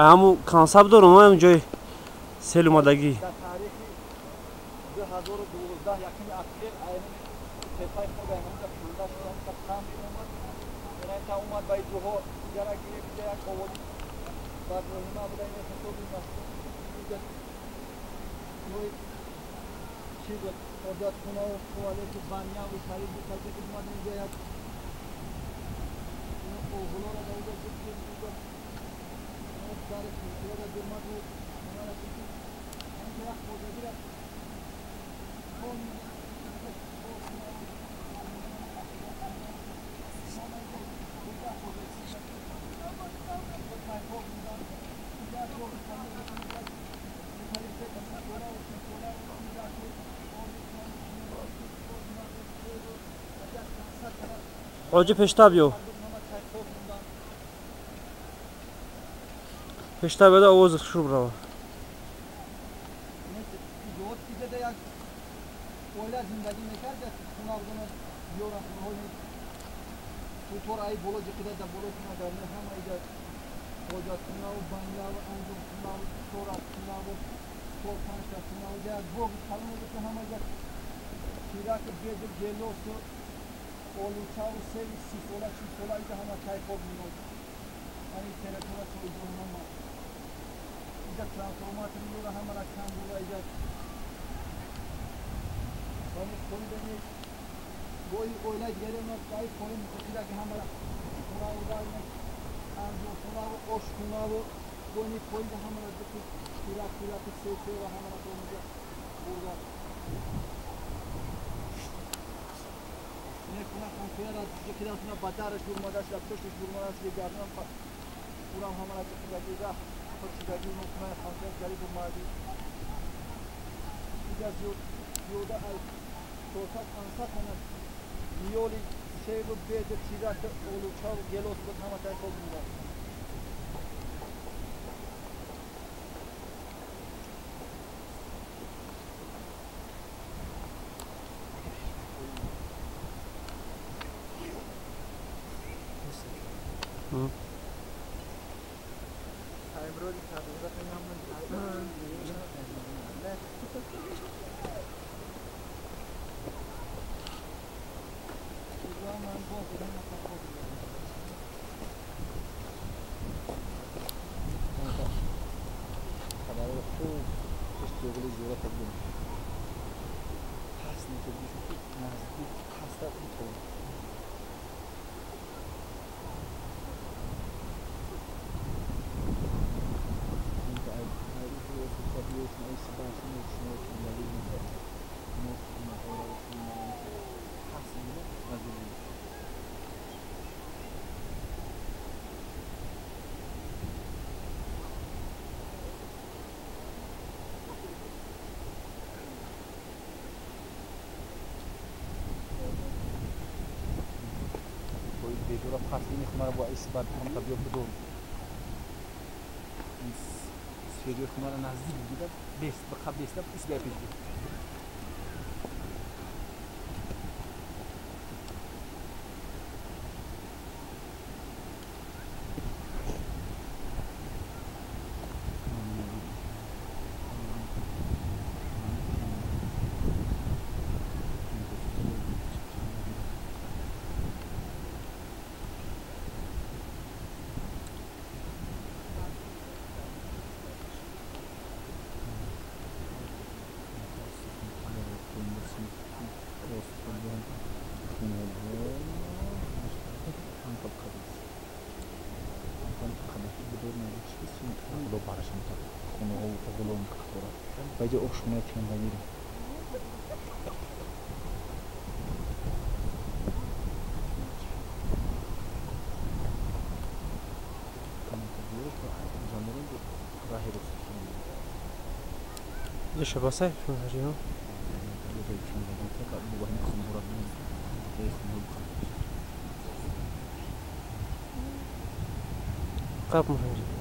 Ҳамун консаб дорум, ҳам ҷои сел омадагӣ. Дар таърихи 2012 якуми апрел айни тепаи худ ҳамонҷа канда шуд, ҳамонҷа қанд омад. Инта омад ба ҷоҳо иҷара гирифт, иҷа як овози бадроҳима буда, ин ҳисоби инҷа ҷои чӣ буд, ҳоҷатхонаву туалету баняву шарибу таҷик омад инҷа як оғлоро дар инҷа гирифт, инҷа дари хурсиёда ҷурмат омада ҳамонҷа як хоҷагира ҳоҷӣ пештар биё. Пештар биёда овози хушрӯ бирава. Оила зиндагӣ мекард, хона биёрам хонаҳои тутор ай боло ҷиқида дар боло хона дар ҳама иҷа ҳоҷатхонаву баняву анҷумхонаву чорабхонаву чор панҷта хонаву иҷа як боғи калон буд, ки ҳама иҷа тираку беду гелосу олучаву севи 30 сола 40 сола иҷа ҳама чайхоб меёд. Ани территория чойҷоҳнома иҷа трансформатор меёра ҳамара кандура иҷа гоҳи оилаи дигаре ай пои муқотира ки ҳамара хонаву анҷурхонаву ошхонаву гоҳи поинда ҳамара тирак тираку сесева ҳамара то бурда. Хона хонсояра ҷиқидасуна ба дараш бурмадаш, дар пушташ бурмадаш, гардам урам ҳамара ҷиқидаги ра шудаги хонаи хонсоя ҷари бурмади. Иҷа зиёда ай 400-500 тона ниёли себу беду тираку олучаву гелос буд, ҳама чайхоб мудад. Бедора пас ини хонара бо исбат ҳамқа биё будор сфериои хонара наздик дида бест ба қабл беста исбай пеш буд. Байҷа ошхонаи тендагиро Шабасай. Қап.